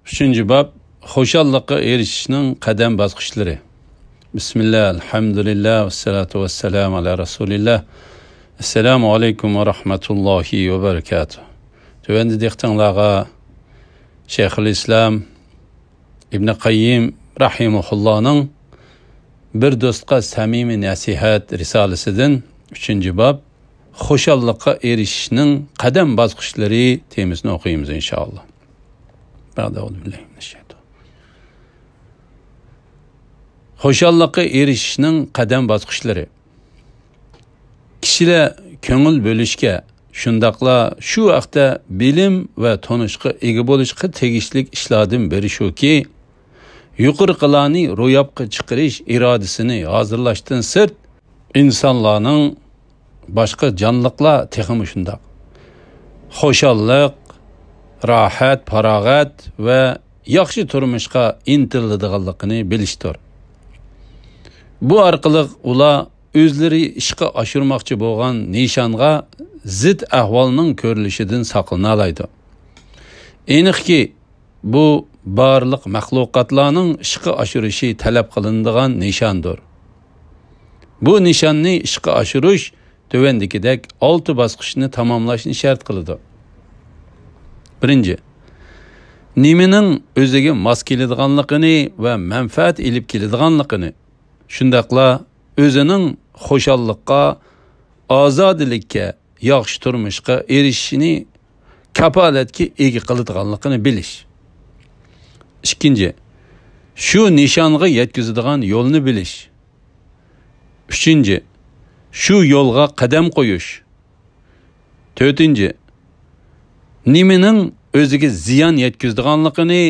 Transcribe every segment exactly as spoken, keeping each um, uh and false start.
ئۈچىنچى باب، خۇشاللىققا ئېرىشىشنىڭ قەدەم باسقۇچلىرى. بىسمىللا، ئەلھەمدۇلىللا، ۋەسسالاتۇ ۋەسسالامۇ ئالا رەسۇلىللا. ئەسسالامۇ ئەلەيكۇم ۋە رەھمەتۇللاھى ۋە بەرىكاتۇھ. تۆۋەندە دىققىتىڭلارغا شەيخۇل ئىسلام ئىبنى قەييىم رەھىمەھۇللانىڭ بىر دوستقا سەمىمىي نەسىھەت رىسالىسىدىن ئۈچىنچى باب، خۇشاللىققا ئېرىشىشنىڭ قەدەم باسقۇچلىرى تېمىسىنى ئوقۇيمىز، ئىنشائاللا. بەئدە، ئەئۇزۇ بىللاھى مىنەششەيتان. خۇشاللىققا ئېرىشىشنىڭ قەدەم باسقۇچلىرى. كىشىلەر كۆڭۈل بۆلۈشكە، شۇنداقلا شۇ ھەقتە بىلىم ۋە تونۇشقا ئىگە بولۇشقا تېگىشلىك ئىشلاردىن بىرى شۇكى، يۇقىرىقىلارنى روياپقا چىقىرىش ئىرادىسىنى ھازىرلاشتىن سىرت، ئىنسانلارنىڭ، باشقا جانلىقلار تېخىمۇ شۇنداق، خۇشاللىق، راھەت، پاراغەت ۋە ياخشى تۇرمۇشقا ئىنتىلىدىغانلىقىنى بىلىشتۇر. بۇ ئارقىلىق ئۇلار ئۆزلىرى ئىشقا ئاشۇرماقچى بولغان نىشانغا زىت ئەھۋالنىڭ كۆرۈلۈشىدىن ساقلىنالايدۇ. ئېنىقكى، بۇ بارلىق مەخلۇقاتلارنىڭ ئىشقا ئاشۇرۇشى تەلەپ قىلىنىدىغان نىشاندۇر. بۇ نىشاننى ئىشقا ئاشۇرۇش تۆۋەندىكىدەك ئالتە باسقۇچنى تاماملاشنى شەرت قىلىدۇ. بىرىنچى، نېمىنىڭ ئۆزىگە ماس كېلىدىغانلىقىنى ۋە مەنپەئەت ئېلىپ كېلىدىغانلىقىنى، شۇنداقلا ئۆزىنىڭ خۇشاللىققا، ئازادىلىككە، ياخشى تۇرمۇشقا ئېرىشىشىنى كاپالەتكە ئىگە قىلىدىغانلىقىنى بىلىش. ئىككىنچى، شۇ نىشانغا يەتكۈزىدىغان يولنى بىلىش. ئۈچىنچى، شۇ يولغا قەدەم قويۇش. تۆتىنچى، نېمىنىڭ ئۆزىگە زىيان يەتكۈزىدىغانلىقىنى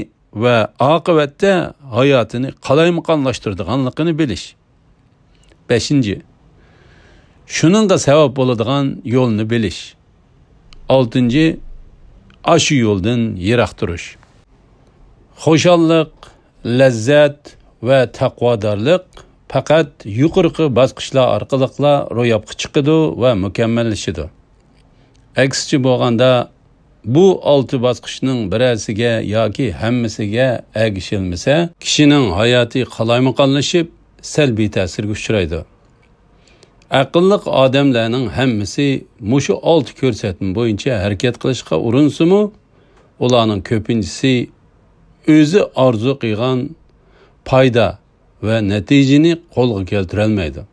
ۋە ئاقىۋەتتە ھاياتىنى قالايمىقانلاشتۇرىدىغانلىقىنى بىلىش. بەشىنچى، شۇنىڭغا سەۋەب بولىدىغان يولنى بىلىش. ئالتىنچى، ئاشۇ يولدىن يىراق تۇرۇش. خۇشاللىق، لەززەت ۋە تەقۋادارلىق پەقەت يۇقىرىقى باسقۇچلار ئارقىلىقلا روياپقا چىقىدۇ ۋە مۇكەممەللىشىدۇ. ئەكسىچە بولغاندا، بۇ ئالتە باسقۇچنىڭ بىرەرسىگە ياكى ھەممىسىگە ئەگىشىلمىسە، كىشىنىڭ ھاياتى قالايمىقانلىشىپ، سەلبىي تەسىرگە ئۇچرايدۇ. ئەقىللىق ئادەملەرنىڭ ھەممىسى مۇشۇ ئالتە كۆرسەتمە بويىچە ھەرىكەت قىلىشقا ئۇرۇنسىمۇ، ئۇلارنىڭ كۆپىنچىسى ئۆزى ئارزۇ قىلغان پايدا ۋە نەتىجىنى قولغا كەلتۈرەلمەيدۇ.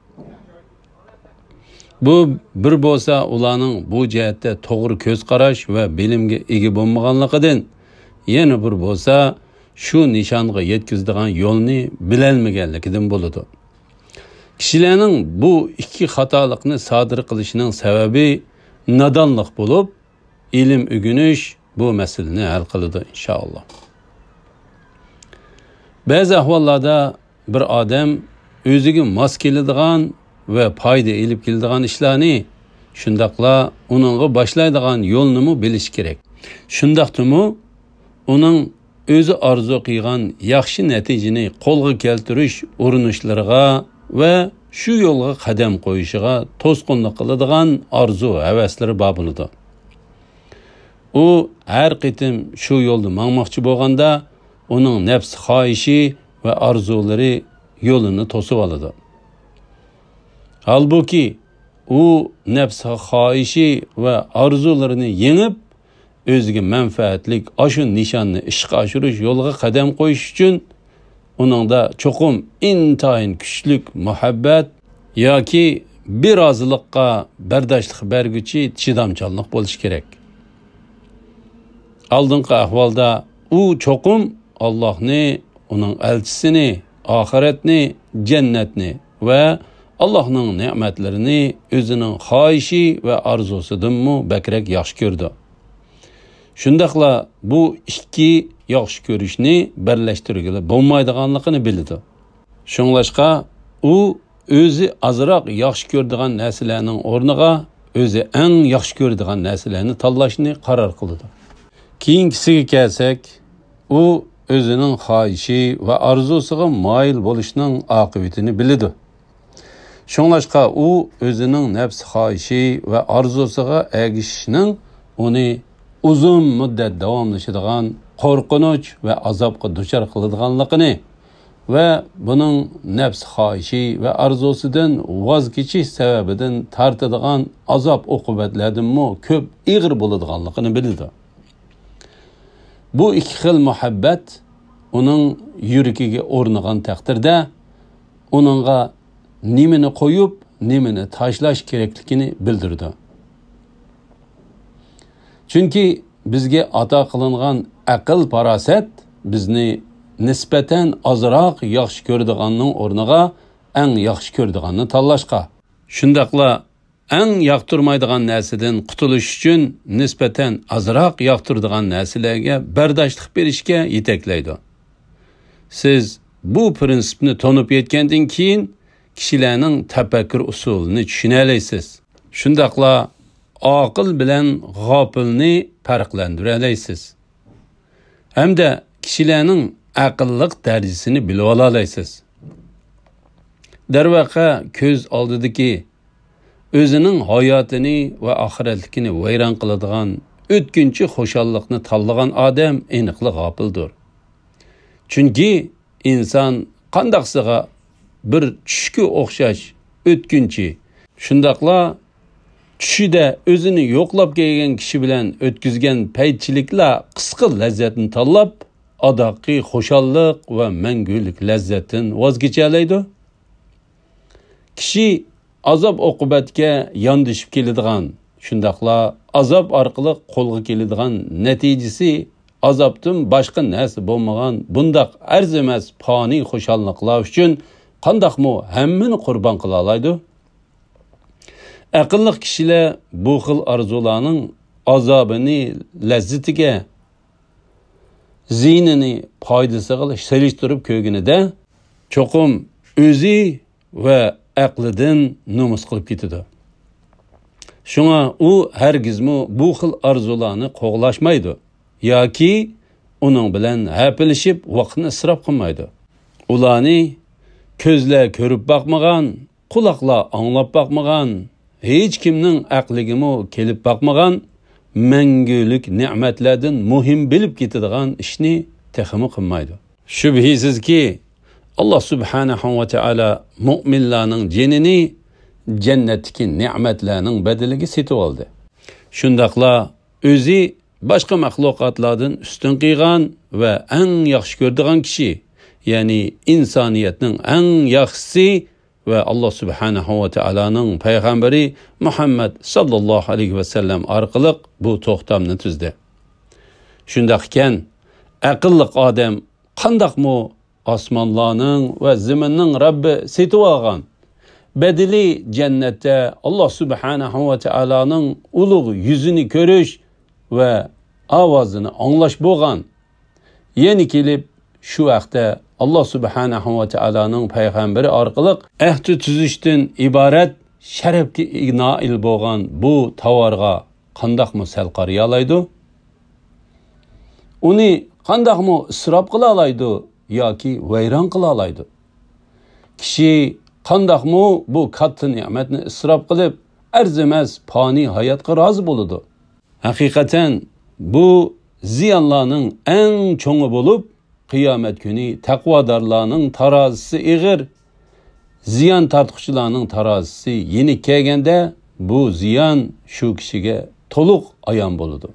بۇ بىر بولسا ئۇلارنىڭ بۇ جەھەتتە توغرا كۆز قاراش ۋە بىلىمگە ئىگە بولمىغانلىقىدىن، يەنە بىر بولسا شۇ نىشانغا يەتكۈزىدىغان يولنى بىلەلمىگەنلىكىدىن بولىدۇ. كىشىلەرنىڭ بۇ ئىككى خاتالىقنى سادىر قىلىشىنىڭ سەۋەبى نادانلىق بولۇپ، ئىلىم ئۆگىنىش بۇ مەسىلىنى ھەل قىلىدۇ، ئىنشائاللا. بەزى ئەھۋاللاردا بىر ئادەم ئۆزىگە ماس كېلىدىغان ۋە پايدا ئېلىپ كېلىدىغان ئىشلارنى، شۇنداقلا ئۇنىڭغا باشلايدىغان يولنىمۇ بىلىشى كېرەك. شۇنداقتىمۇ ئۇنىڭ ئۆزى ئارزۇ قىلغان ياخشى نەتىجىنى قولغا كەلتۈرۈش ئۇرۇنۇشلىرىغا ۋە شۇ يولغا قەدەم قويۇشىغا توسقۇنلۇق قىلىدىغان ئارزۇ-ھەۋەسلىرى بار بولىدۇ. ئۇ ھەر قېتىم شۇ يولدا ماڭماقچى بولغاندا، ئۇنىڭ نەپس خاھىشى ۋە ئارزۇلىرى يولىنى توسۇۋالىدۇ. ھالبۇكى، ئۇ نەپس خاھىشى ۋە ئارزۇلىرىنى يېڭىپ، ئۆزىگە مەنپەئەتلىك ئاشۇ نىشاننى ئىشقا ئاشۇرۇش يولىغا قەدەم قويۇش ئۈچۈن، ئۇنىڭدا چوقۇم ئىنتايىن كۈچلۈك مۇھەببەت ياكى بىرازىلىققا بەرداشلىق بەرگۈچى چىدامچانلىق بولۇشى كېرەك. ئالدىنقى ئەھۋالدا ئۇ چوقۇم ئاللاھنى، ئۇنىڭ ئەلچىسىنى، ئاخىرەتنى، جەننەتنى ۋە ئاللاھنىڭ نېمەتلىرىنى ئۆزىنىڭ خاھىشى ۋە ئارزۇسىدىنمۇ بەكرەك ياخشى كۆرىدۇ. شۇنداقلا بۇ ئىككى ياخشى كۆرۈشنى بىرلەشتۈرگىلى بولمايدىغانلىقىنى بىلىدۇ. شۇڭلاشقا ئۇ ئۆزى ئازراق ياخشى كۆرىدىغان نەرسىلەرنىڭ ئورنىغا ئۆزى ئەڭ ياخشى كۆرىدىغان نەرسىلەرنى تاللاشنى قارار قىلىدۇ. كېيىنكىسىگە كەلسەك، ئۇ ئۆزىنىڭ خاھىشى ۋە ئارزۇسىغا مايىل بولۇشنىڭ ئاقىۋىتىنى بىلىدۇ. شۇڭلاشقا ئۇ ئۆزىنىڭ نەپس خاھىشى ۋە ئارزۇسىغا ئەگىشىشنىڭ ئۇنى ئۇزۇن مۇددەت داۋاملىشىدىغان قورقۇنچ ۋە ئازابقا دۇچار قىلىدىغانلىقىنى ۋە بۇنىڭ نەپس خاھىشى ۋە ئارزۇسىدىن ۋاز كېچىش سەۋەبىدىن تارتىدىغان ئازاب-ئوقۇبەتلەردىنمۇ كۆپ ئېغىر بولىدىغانلىقىنى بىلىدۇ. بۇ ئىككى خىل مۇھەببەت ئۇنىڭ يۈرىكىگە ئورنىغان تەقدىردە، ئۇنىڭغا نېمىنى قويۇپ، نېمىنى تاشلاش كېرەكلىكىنى بىلدۈرىدۇ. چۈنكى بىزگە ئاتا قىلىنغان ئەقىل-پاراسەت بىزنى نىسبەتەن ئازراق ياخشى كۆرىدىغاننىڭ ئورنىغا ئەڭ ياخشى كۆرىدىغاننى تاللاشقا، شۇنداقلا ئەڭ ياقتۇرمايدىغان نەرسىدىن قۇتۇلۇش ئۈچۈن نىسبەتەن ئازراق ياقتۇرىدىغان نەرسىلەرگە بەرداشلىق بېرىشكە يېتەكلەيدۇ. سىز بۇ پىرىنسىپنى تونۇپ يەتكەندىن كېيىن، كىشىلەرنىڭ تەپەككۇر ئۇسۇلىنى چۈشىنەلەيسىز. شۇنداقلا ئاقىل بىلەن غاپىلنى پەرقلەندۈرەلەيسىز. ھەمدە كىشىلەرنىڭ ئەقىللىق دەرىجىسىنى بىلىۋالالايسىز. دەرۋەقە، كۆز ئالدىدىكى ئۆزىنىڭ ھاياتىنى ۋە ئاخىرەتلىكىنى ۋەيران قىلىدىغان ئۆتكۈنچى خۇشاللىقنى تاللىغان ئادەم ئېنىقلا غاپىلدۇر. چۈنكى ئىنسان قانداقسىغا بىر چۈشكە ئوخشاش ئۆتكۈنچى، شۇنداقلا چۈشىدە ئۆزىنى يوقلاپ كەلگەن كىشى بىلەن ئۆتكۈزگەن پەيتچىلىكلا قىسقا لەززەتنى تاللاپ، ئاداققى خۇشاللىق ۋە مەڭگۈلۈك لەززەتتىن ۋاز كېچەلەيدۇ. كىشى ئازاب-ئوقۇبەتكە ياندىشىپ كېلىدىغان، شۇنداقلا ئازاب ئارقىلىق قولغا كېلىدىغان نەتىجىسى ئازابتىن باشقا نەرسە بولمىغان بۇنداق ئەرزىمەس پانىي خۇشاللىقلار ئۈچۈن قانداقمۇ ھەممىنى قۇربان قىلالايدۇ؟ ئەقىللىق كىشىلەر بۇ خىل ئارزۇلارنىڭ ئازابىنى لەززىتىگە، زىيىنىنى پايدىسىغا سېلىشتۇرۇپ كۆرگىنىدە، چوقۇم ئۆزى ۋە ئەقلىدىن نومۇس قىلىپ كېتىدۇ. شۇڭا ئۇ ھەرگىزمۇ بۇ خىل ئارزۇلارنى قوغلاشمايدۇ ياكى ئۇنىڭ بىلەن ھەپىلىشىپ ۋاقىتنى ئىسراپ قىلمايدۇ. ئۇلارنى كۆزلەر كۆرۈپ باقمىغان، قۇلاقلار ئاڭلاپ باقمىغان، ھېچكىمنىڭ ئەقلىگىمۇ كېلىپ باقمىغان مەڭگۈلۈك نېمەتلەردىن مۇھىم بىلىپ كېتىدىغان ئىشنى تېخىمۇ قىلمايدۇ. شۈبھىسىزكى، ئاللا سۇبھانەھۇ ۋە تائالا مۇئمىنلارنىڭ جېنىنى جەننەتتىكى نېمەتلەرنىڭ بەدىلىگە سېتىۋالدى. شۇنداقلا ئۆزى باشقا مەخلۇقاتلاردىن ئۈستۈن قىلغان ۋە ئەڭ ياخشى كۆرىدىغان كىشى، يەنى ئىنسانىيەتنىڭ ئەڭ ياخشىسى ۋە ئاللا سۇبھانەھۇ ۋە تائالانىڭ پەيغەمبىرى مۇھەممەد ساللاللاھۇ ئەلەيھى ۋەسەللەم ئارقىلىق بۇ توختامنى تۈزدى. شۇنداق ئىكەن، ئەقىللىق ئادەم قانداقمۇ ئاسمانلارنىڭ ۋە زېمىننىڭ رەببى سېتىۋالغان، بەدىلى جەننەتتە ئاللا سۇبھانەھۇ ۋە تائالانىڭ ئۇلۇغ يۈزىنى كۆرۈش ۋە ئاۋازىنى ئاڭلاش بولغان. يەنە كېلىپ شۇ ھەقتە ئاللا سۇبھانەھۇ ۋە تائالانىڭ پەيغەمبىرى ئارقىلىق ئەھدى تۈزۈشتىن ئىبارەت شەرەپكە نائىل بولغان بۇ تاۋارغا قانداقمۇ سەل قارىيالايدۇ؟ ئۇنى قانداقمۇ ئىسراپ قىلالايدۇ ياكى ۋەيران قىلالايدۇ؟ كىشى قانداقمۇ بۇ كاتتا نېمەتنى ئىسراپ قىلىپ، ئەرزىمەس پانىي ھاياتقا رازى بولىدۇ؟ ھەقىقەتەن، بۇ زىيانلارنىڭ ئەڭ چوڭى بولۇپ، قىيامەت كۈنى تەقۋادارلارنىڭ تارازىسى ئېغىر، زىيان تارتقۇچىلارنىڭ تارازىسى يېنىك كەلگەندە، بۇ زىيان شۇ كىشىگە تولۇق ئايان بولىدۇ.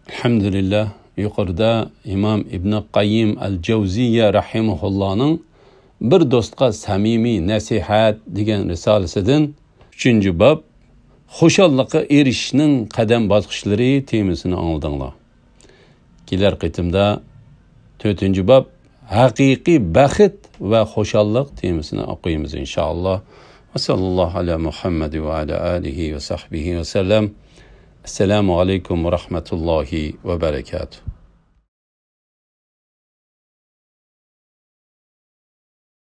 ئەلھەمدۇلىللا، يۇقىرىدا ئىمام ئىبنى قەييىم ئەل جەۋزىيە رەھىمەھۇللانىڭ بىر دوستقا سەمىمىي نەسىھەت دېگەن رىسالىسىدىن ئۈچىنچى باب، خۇشاللىققا ئېرىشىشنىڭ قەدەم باسقۇچلىرى تېمىسىنى ئاڭلىدىڭلار. كېلەر قېتىمدا تۆتىنچى باب، ھەقىقىي بەخت ۋە خۇشاللىق تېمىسىنى ئوقۇيمىز، ئىنشائاللا. ۋە ساللاللاھۇ ئەلا مۇھەممەد ۋە ئەلا ئالىھى ۋە سەھبىھى ۋە سەللەم. ئەسسالامۇ ئەلەيكۇم ۋە رەھمەتۇللاھى ۋە بەرەكاتۇھ.